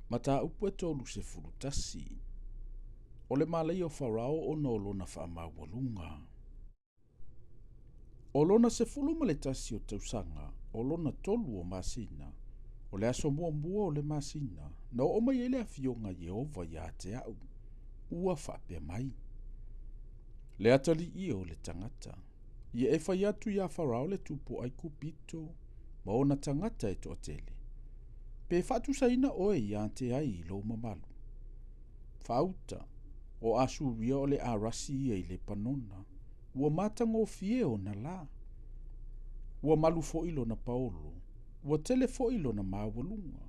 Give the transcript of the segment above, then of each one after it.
Mataupu e 31. O le malaia o Farao ona o lona faamaualuga. O lona 11 o tausaga, o lona tolu o masina, o le aso muamua o le masina, na oo mai ai le afioga a Ieova ia te au, ua faapea mai, Le atalii e o le tagata, ia e fai atu iā Farao le tupu o Aikupito ma ona tagata e toatele, pe faatusaina oe ia te ai i lou mamalu. Faauta, o Asuria o le Arasi ia i Lepanona, ua matagofie ona lā. Ua malu foi lona paolo, ua tele foi lona maualuga.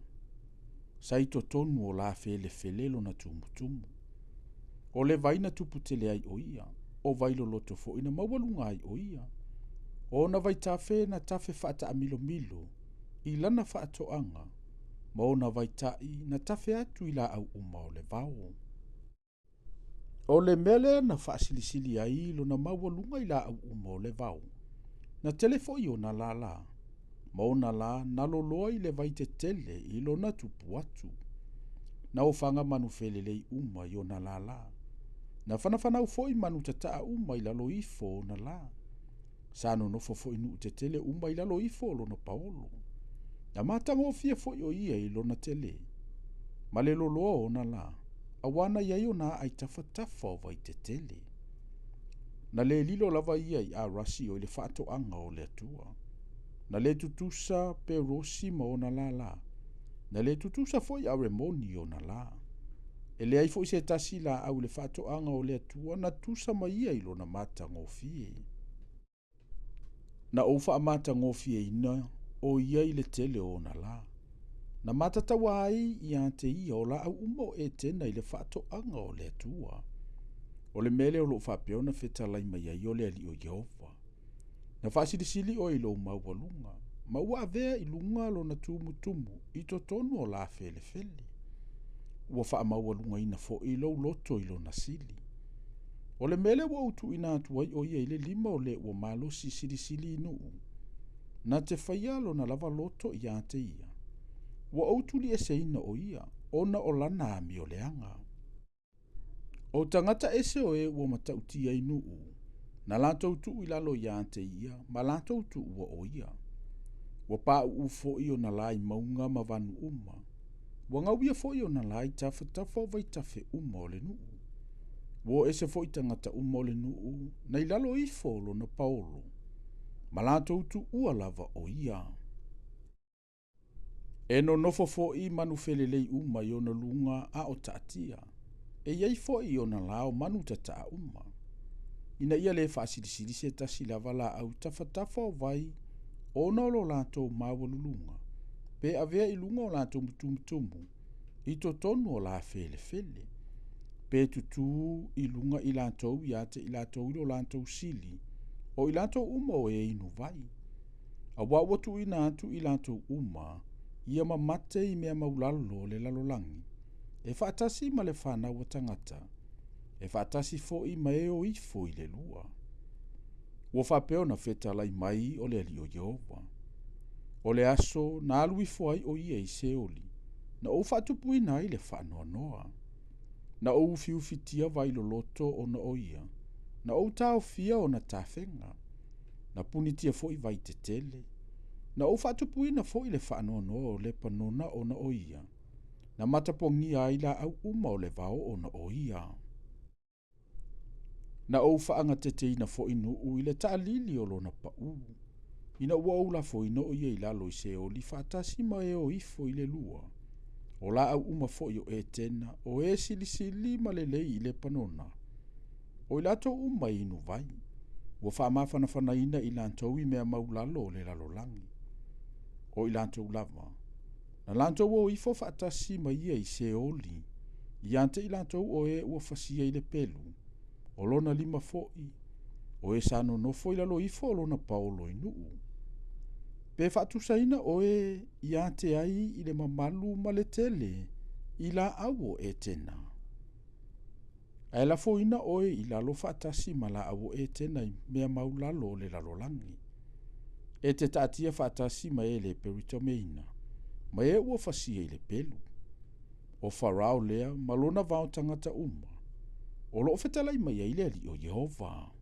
Sa i totonu o lā felefele lona tumutumu. O le vai na tupu tele ai o ia, o vai loloto foi na maualuga ai o ia. O ona vaitafe na tafe faataamilomilo i lana faatoaga, ma ona vaitai na tafe atu i laau uma o le vao. O le mea lea na faasilisili ai lona maualuga i laau uma o le vao, na tele foi ona lālā, ma ona lā na loloa i le vai tetele i lona tupu atu. Na ofaga manu felelei uma i ona lālā. Na fanafanau foi manu tataa uma i lalo ifo o ona lā. Sa nonofo foi nuu tetele uma i lalo ifo o lona paolo. Na matagofie foi o ia i lona tele, ma le loloa o ona lā, auā na i ai ona aa i tafatafa o vai tetele. Na le lilo lava ia i Arasi o i le faatoaga o le Atua. Na le tutusa Perosi ma ona lālā, na le tutusa foi Aremoni i ona lā. E leai foi se tasi laau i le faatoaga o le Atua na tusa ma ia i lona matagofie. Na ou faamatagofieina o ia i le tele o ona lā. Na matataua ai ia te ia o laau uma o Etena i le faatoaga o le Atua. O le mea lea o loo faapea ona fetalai mai ai o le Alii o Ieova. Na faasilisili oe i lou maualuga, ma ua avea i luga lona tumutumu i totonu o lā felefele. Ua faamaualugaina foi lou loto i lona sili. O le mea lea ua ou tuuina atu ai o ia i le lima o le ua malosi silisili i nuu, na te faia lona lava loto ia te ia. Ua ou tulieseina o ia, ona o lana amioleaga. O tagata ese o e ua matautia i nuu, na latou tuu i lalo ia te ia, ma latou tuua o ia. Ua pauu foi ona lā i mauga ma vanu uma. Ua gauia foi ona lā i tafatafa o vaitafe uma o le nuu. Ua o ese foi tagata uma o le nuu na i lalo ifo o lona paolo, ma latou tuua lava o ia. E nonofo foi manu felelei uma i ona luga a o taatia, e i ai foi i ona lā o manu tataa uma. Ina ia le faasilisili se tasi lava laau i tafatafa o vai ona o lo latou maualuluga, pe avea i luga o latou mutumutumu i totonu o lā felefele, pe tutū i luga i latou ia te i latou i lo latou sili, o i latou uma o e inu vai. Auā ua tuuina atu i latou uma ia mamate i mea maulalo o le lalolagi, e faatasi ma le fanau a tagata, e faatasi foi ma e o ifo i le lua. Ua faapea ona fetalai mai o le Alii o Ieova. O le aso na alu ifo ai o ia i Seoli, na ou faatupuina ai le faanoanoa. Na ou ufiufitia vai loloto ona o ia, na ou taofia ona tafega, na punitia foi vai tetele, na ou faatupuina foi le faanoanoa o Lepanona ona o ia, na matapogia ai laau uma o le vao ona o ia. Na ou faagateteina foi nuu i le taalili o lona paū, ina ua ou lafoina o ia i lalo i Seoli faatasi ma e o ifo i le lua, o laau uma foi o Etena, o e silisili ma lelei i Lepanona, o i latou uma e inu vai, ua faamafanafanaina i latou i mea maulalo o le lalolagi. O i latou lava, na latou o ifo faatasi ma ia i Seoli, ia te i latou o e ua fasia i le pelu, o lona lima foi, o e sa nonofo i lalo ifo o lona paolo i nuu. Pe faatusaina oe ia te ai i le mamalu ma le tele i laau o Etena. Ae lafoina oe i lalo faatasi ma laau o Etena i mea maulalo o le lalolagi. E te taatia faatasi ma e le peritomeina, ma e ua fasia i le pelu. O Farao lea ma lona vao tagata uma, o loo fetalai mai ai le alii o Ieova.